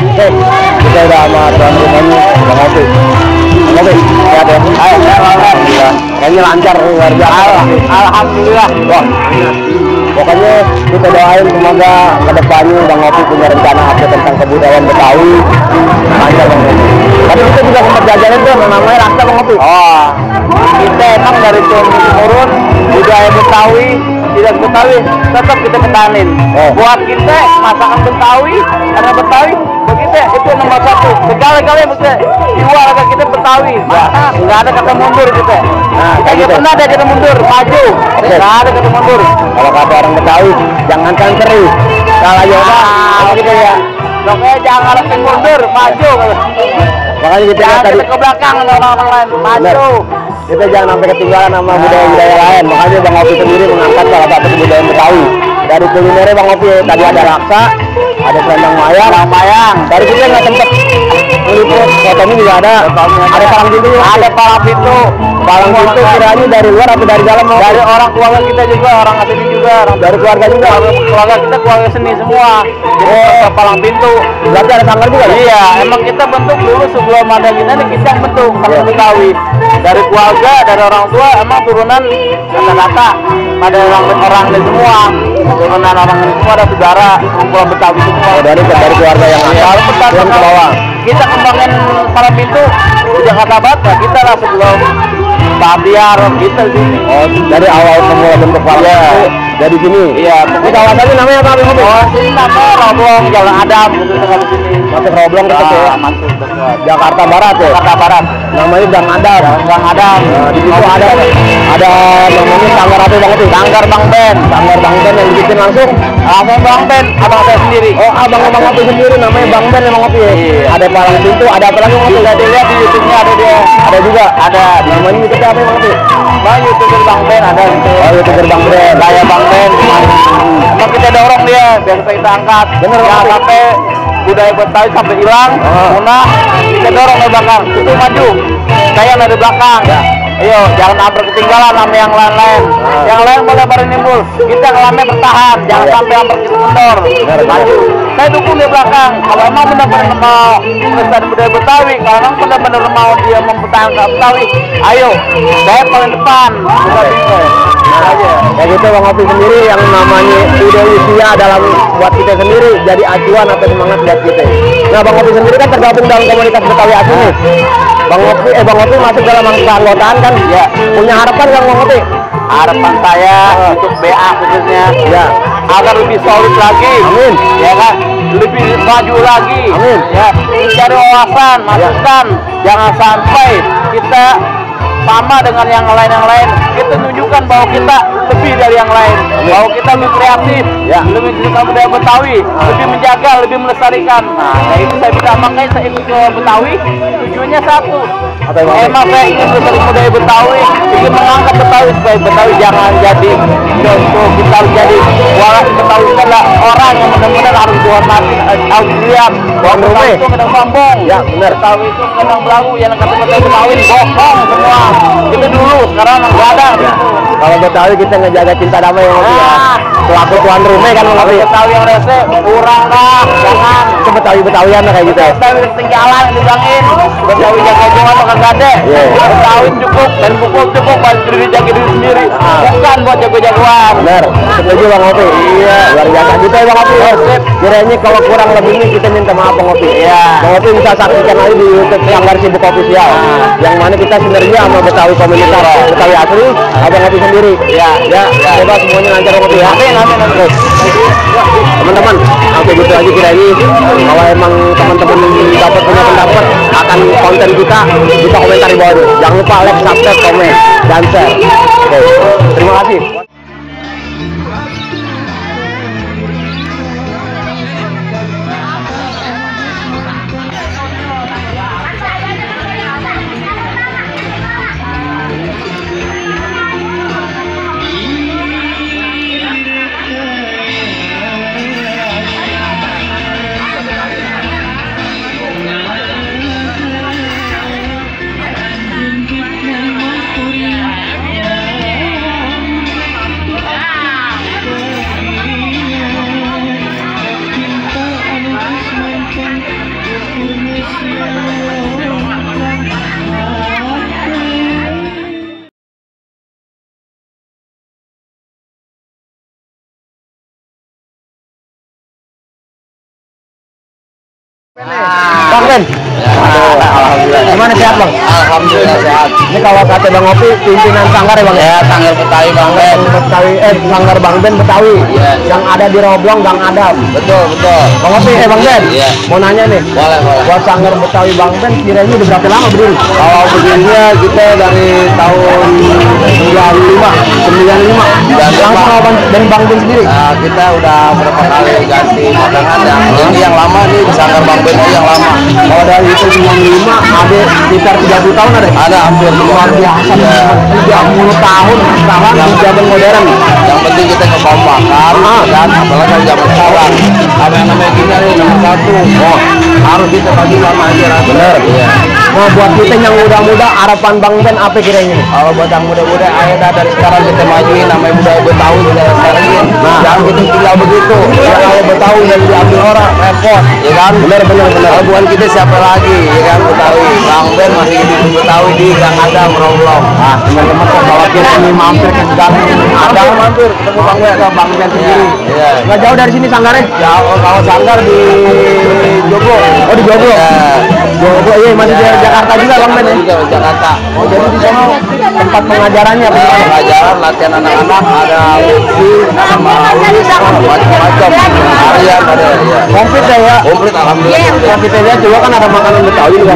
Oke, kita udah sama tuan rumahnya, udah ngopi. Ngopi, lihat ya. Alhamdulillah. Kayaknya lancar luar biasa. Alhamdulillah. Wah, pokoknya kita doain semoga kedepannya Bang Ngopi punya rencana apa tentang kebudayaan Betawi. Lancar Bang Ngopi. Tapi kita juga sempat jajanin tuh namanya rasa Bang Ngopi. Oh, kita emang dari turun budaya Betawi, tidak Betawi tetap kita pertahanin. Buat kita masakan Betawi, karena Betawi begitu itu nomor satu. Sekali-kali mesti jual agak kita Betawi. Nggak ada kata mundur kita. Nah, kita nggak pernah ada kata mundur, maju. Nggak ada kata mundur. Kalau kata orang Betawi, jangankan seri, kalau yoga gitu ya. Pokoknya jangan ada mundur, maju. Makanya kita tadi ke belakang orang lain, maju. Kita jangan sampai ketinggalan sama budaya-budaya lain. Makanya Bang Ngopi sendiri mengangkat salah satu kebudayaan Betawi. Dari kulinernya Bang Ngopi tadi ada laksa, ada selendang mayang. Dari kita nggak sempet meliput, fotonya juga ada palang pintu, ada palang pintu. Palang pintu kiranya dari luar atau dari dalam? Dari orang keluarga kita juga, orang asli juga, orang dari keluarga juga. Keluarga kita keluarga seni semua. Oh, palang pintu. Berarti ada sanggar juga? Iya, emang kita bentuk dulu sebelum ada kita yang bentuk palang Betawi. Dari keluarga, dari orang tua, emang turunan kata-kata pada orang ini semua. Turunan orang ini semua ada saudara, kumpulan Betawi semua. Oh, dari keluarga yang asal, turun ke bawah. Kita kembangin palang pintu di Jakarta Barat, ya kita lah sebelum Bahtiar kita di sini. Oh, dari awal semula bentuk palang pintu dari sini. Iya. Ini kawasannya namanya apa? Oh, sini namanya Roblong, Jalan Adam, gitu di sini. Masuk Roblong dekat ya? Masuk dekat. Jakarta Barat ya? Jakarta Barat. Namanya Gang Adam. Gang Adam. Di situ ada namanya Sanggar apa Bang itu? Sanggar Bang Ben. Sanggar Bang Ben yang dibikin langsung Bang Ben, abang saya sendiri. Oh, abang Ngopi sendiri namanya Bang Ben yang Ngopi ya? Iya. Ada palang pintu, ada apa lagi Ngopi? Bisa dilihat di YouTube-nya ada dia. Ada juga. Ada. Namanya YouTube-nya apa Ngopi? Bang YouTuber Bang Ben ada gitu. Oh, YouTuber Bang Ben. Saya Bang Ben. Emang kita dorong dia biar kita angkat. Bener ya, sampai budaya Betawi sampai hilang, punah, kita dorong dari belakang, itu maju, saya dari belakang. Ayo, jangan hampir ketinggalan sama yang lain-lain. Yang lain boleh baru nimbul, kita ngelamnya bertahan, jangan sampai hampir kita kendor, maju. Saya dukung di belakang. Kalau emang benar-benar mau melestarikan budaya Betawi, kalau emang benar-benar mau dia mempertahankan Betawi, ayo, saya paling depan, bukan bingung. Ya gitu Bang Ngopi sendiri yang namanya ideologi dalam buat kita sendiri jadi acuan atau semangat buat kita. Nah Bang Ngopi sendiri kan tergabung dalam komunitas Betawi asli nih. Bang Ngopi masuk dalam keanggotaan kan? Ya. Punya harapan Bang Ngopi? Harapan saya untuk BA khususnya ya agar lebih solid lagi. Amin. Ya kan? Lebih maju lagi. Amin. Ya. Cari wawasan, masukan. Jangan sampai kita sama dengan yang lain, kita tunjukkan bahwa kita lebih dari yang lain, bahwa kita lebih kreatif, lebih menjaga budaya Betawi, lebih menjaga, lebih melestarikan. Nah, itu saya bisa makanya saya ikut ke Betawi, tujuannya satu. Emang saya ingin melestarikan budaya Betawi, ingin mengangkat Betawi supaya Betawi jangan jadi contoh, kita harus jadi waras. Betawi itu adalah orang yang benar-benar harus dihormati, harus dilihat. Betawi itu kadang sombong, ya benar. Betawi itu kadang belagu, yang kata Betawi bohong semua. Itu dulu, sekarang nggak ada. Kalau Betawi kita ngejaga cinta damai yang ya. Selaku tuan rumah kan Ngopi. Betawi yang rese kurang lah, jangan. Itu Betawian kayak gitu. Betawi ketinggalan dibilangin. Betawi jaga jiwa makan gade. Betawi cukup dan pukul cukup buat diri jaga diri sendiri. Bukan buat jago-jagoan. Benar. Setuju Bang Ngopi. Iya. Luar biasa gitu ya Bang Ngopi. Kiranya kalau kurang lebihnya kita minta maaf Bang Ngopi. Iya. Bang Ngopi bisa saksikan aja di YouTube Sanggar Sibuk Official. Yang mana kita sinergi sama Betawi komunitas Betawi asli, Abang Ngopi sendiri. Ya. Semoga semuanya lancar Ngopi ya. Amin. Teman-teman, oke gitu aja kiranya. Kalau emang teman-teman dapat punya pendapat akan konten kita, bisa komentar di bawah. Jangan lupa like, subscribe, komen, dan share. Oke. Terima kasih. Bang Ben. Alhamdulillah. Gimana sehat Bang? Alhamdulillah sehat. Ini kalau kata Bang Opi, pimpinan sanggar ya Bang? Ya, Sanggar Betawi Bang Ben. Sanggar Bang Ben Betawi. Iya. Yang ada di Roblong Bang Adam. Betul. Bang Opi, Bang Ben. Iya. Mau nanya nih. Boleh. Buat sanggar Betawi Bang Ben, kiranya udah berapa lama berdiri? Kalau berdirinya kita dari tahun 95. Langsung abang dari Bang Ben sendiri. Nah, kita udah berapa kali ganti cadangan ini yang lama nih di Sanggar Bang Ben yang lama. Kalau dari itu 95 ada sekitar 30 tahun ada. Ada hampir Luar biasa. 30 tahun sekarang di zaman modern. Yang penting kita ngebawa bakar dan apalagi zaman sekarang. Ada yang namanya kita nih nomor 1. Oh, harus kita bagi sama aja. Bener. Iya. Nah buat kita yang muda-muda, harapan Bang Ben apa kiranya nih? Kalau buat yang muda-muda, ayo dah dari sekarang kita majuin namanya budaya Betawi kita sekarang ini. Nah, jangan kita tinggal begitu. ya kalau Betawi dan diambil orang repot, Ya kan? bener. Kalau bukan kita siapa lagi, ya kan Betawi. Bang Ben masih hidup di Betawi di Gang Adam Roblong. Ah teman-teman kok kalau kita ini mampir ke Gang Adam, mampir ketemu Bang Ben. ke Bang Ben sendiri. Iya. Nggak jauh dari sini sanggarnya? Jauh kalau Sanggar di Jogo. Oh di Jogo. Ya. Jogo, iya masih di Jakarta juga Bang Ben ya? Juga di Jakarta. Oh jadi di sana tempat pengajarannya apa gimana? Pengajaran latihan anak-anak ada wudhu, ada macam-macam. Harian ada ya. Komplit ya. Komplit alhamdulillah. Kalau kita lihat juga kan ada makanan Betawi juga.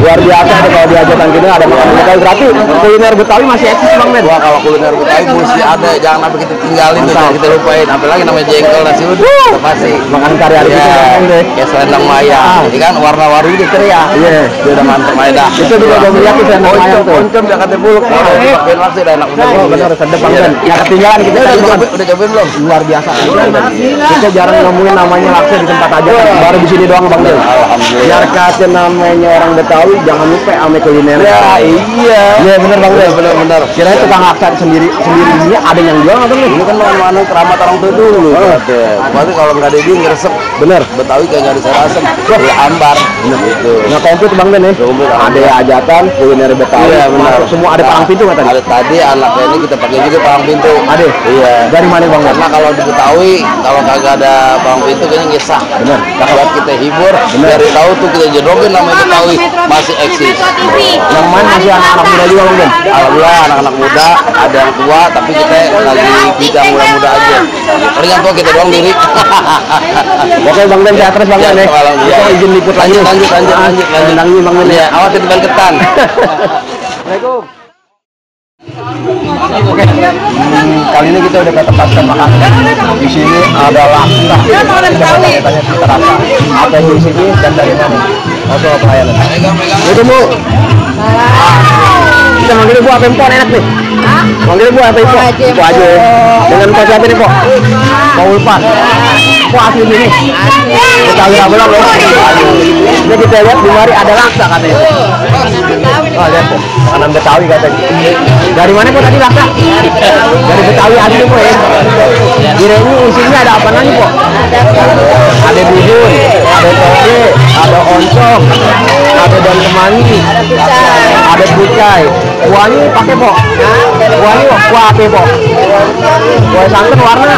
Luar biasa ada kalau di hajatan gini ada makanan Betawi. Berarti kuliner Betawi masih eksis Bang Ben? Wah kalau kuliner Betawi mesti ada, jangan sampai kita tinggalin tuh, jangan kita lupain. Apalagi namanya jengkol nasi uduk, kita pasti Makanan sehari-hari ya, kita Bang Ben. kayak selendang mayang, ini kan warna-warni gitu ceria. Iya. Dia udah mantep aja dah. Itu juga udah melihat tuh selendang mayang tuh. Oncom Jakarta Buluk, pakai nasi udah enak bener. Oh benar sedep Bang Ben. Yang ketinggalan kita Udah cobain belum? luar biasa. Kita jarang nemuin namanya laksa di tempat aja. Baru di sini doang Bang Ben. Alhamdulillah. Biar kata namanya orang Betawi, jangan lupa ame kuliner. Ya iya. Iya bener Bang Ben. Bener. Kira tukang laksa sendiri ini ada yang jual nggak Bang? Ini kan mana keramat orang tua dulu. Berarti kalau nggak ada dia ngeresep. Bener. Betawi kayak nggak ada asem. Kayak ambar. Gitu. Nah komplit Bang Ben ya. Ada hajatan kuliner Betawi. Iya benar. Semua ada palang pintu nggak tadi? Ada tadi anaknya ini kita pakai juga palang pintu. Ada. Iya. Dari mana Bang Ben? Karena kalau di Betawi kalau kagak ada palang pintu kayaknya ngesah. Bener. Buat kita hibur, dari tahu tuh kita jedogin namanya Betawi masih eksis. Yang main masih anak-anak muda juga Bang Ben. Alhamdulillah anak-anak muda, ada yang tua, tapi kita lagi bidang muda-muda aja. Paling yang tua kita doang diri. Oke Bang Ben, sehat terus Bang Ben ya. Kita izin liput lanjut. Lanjut Bang Ben ya. Awas tebal ketan. Assalamualaikum. Oke, kali ini kita udah ke tempat makan. Di sini ada laksa. Tanya kita rasa apa di sini dan dari mana. Oke, pelayanan. Itu Bu. Kita manggil Bu apa empon enak nih? Manggil Bu apa empon? Itu aja ya. Dengan kau siapa nih Pak? Pak Ulpan. Kok asli sini? Betawi Rabelang loh. Ini kita lihat di mari ada laksa katanya. Oh lihat kok, makanan Betawi katanya. Dari mana kok tadi laksa? Dari Betawi asli kok ya. Kira-kira isinya ada apa lagi kok? Ada bihun, ada toge, ada oncom, ada daun kemangi, ada kucai. Kuahnya pakai kok? Kuahnya kuah apa kok? Kuah santan warna.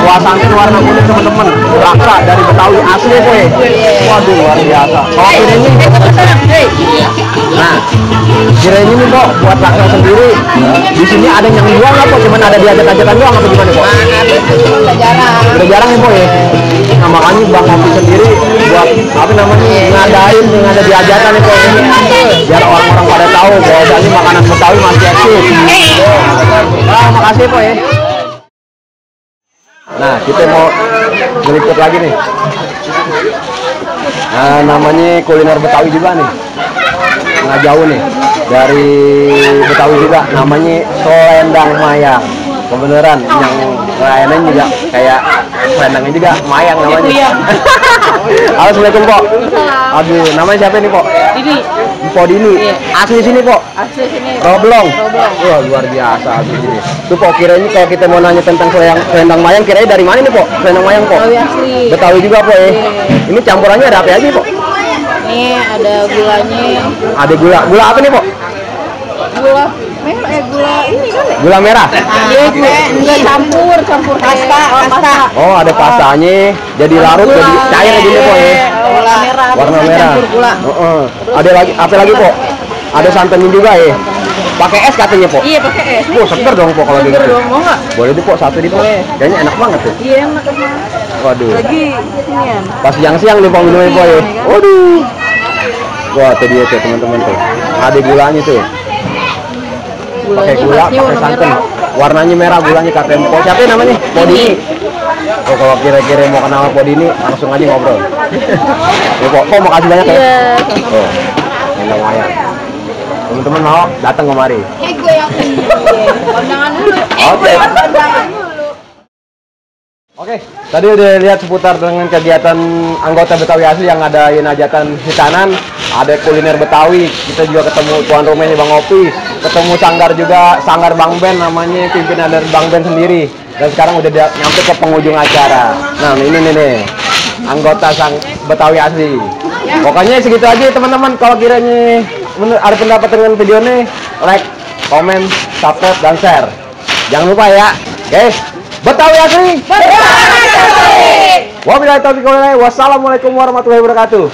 Kuah santan warna kuning teman-teman. Laksa dari Betawi asli kok ya. Waduh luar biasa. Kalau ini nah, kira-kira ini kok buat laksa sendiri. Di sini ada yang jual nggak kok? Cuman ada di hajat-hajatan doang atau gimana kok? Udah jarang ya kok ya. Nah makanya Bang Opi sendiri buat apa namanya ngadain yang ada di hajatan nih kok. Biar orang-orang pada tahu bahwa ini makanan Betawi masih eksis. Nah, makasih kok ya. Nah kita mau meliput lagi nih. Nah namanya kuliner Betawi juga nih. Nggak jauh nih dari Betawi juga, namanya selendang mayang. Kebenaran yang lainnya juga kayak selendangnya juga mayang namanya. Assalamualaikum Pok. Aduh, namanya siapa nih Pok? Dini. Pok Dini. Asli sini Pok. Asli sini. Roblong. Wah luar biasa asli sini. Tuh Pok, kiranya kalau kita mau nanya tentang selendang mayang, kiranya dari mana nih Pok? Selendang mayang Pok? Betawi asli. Betawi juga Pok ya. Ini campurannya ada apa aja Pok? Ini ada gulanya. Ada gula. Gula apa nih Pok? Gula Gula ini kan? Gula merah. Iya, enggak campur pasta. Oh, ada pastanya. Jadi larut jadi cair gini po ya. Gula merah. Warna merah. Campur gula. Ada lagi apa lagi po? Ada santannya juga ya. Pakai es katanya po. Iya, pakai es. Oh, seger dong po kalau gitu. Mau nggak? Boleh deh po, satu di po. Kayaknya enak banget tuh. Iya, enak banget. Waduh. Lagi inian. Pas siang-siang nih po minumnya po ya. Waduh. Wah, tuh dia tuh teman-teman tuh. Ada gulanya tuh. Pakai gula, pakai santan. Warnanya merah, gulanya katanya. Po siapa namanya? Po Dini. Oh, kalau kira-kira mau kenal Po Dini, langsung aja ngobrol. Ya, Po, makasih banyak ya. Oh, ini lumayan. Teman-teman mau datang kemari. Gue yakin. Kondangan dulu. Oke. Kondangan dulu. Oke, tadi udah lihat seputar dengan kegiatan anggota Betawi asli yang ada hajatan hitanan, ada kuliner Betawi, kita juga ketemu tuan rumahnya Bang Opi, ketemu sanggar juga, sanggar Bang Ben namanya, pimpinan dari Bang Ben sendiri, dan sekarang udah nyampe ke penghujung acara. Nah ini nih, anggota sang Betawi asli. Pokoknya segitu aja teman-teman, kalau kiranya ada pendapat dengan video ini, like, komen, subscribe, dan share. Jangan lupa ya, guys. Betawi asli. Wabillahi taufiq wal hidayah. Wassalamualaikum warahmatullahi wabarakatuh.